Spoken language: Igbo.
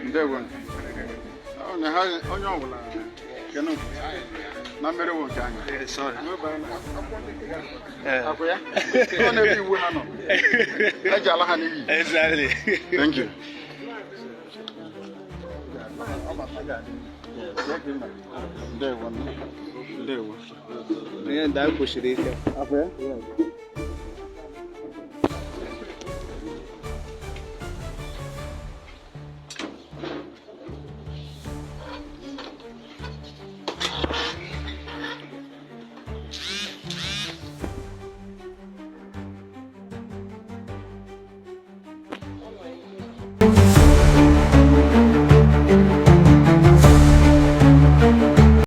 Ndewo. Onye ọbụla kenu na mmeri wụ nke anyị. Akwụ ya? Ọ na-ebe iwu ha nọ. Eji ala ha n'iyi. Exactly. Thank you. Ndewo. Ndewo. Ihe ndị anyị kwụsịrị ike. Akwụ ya?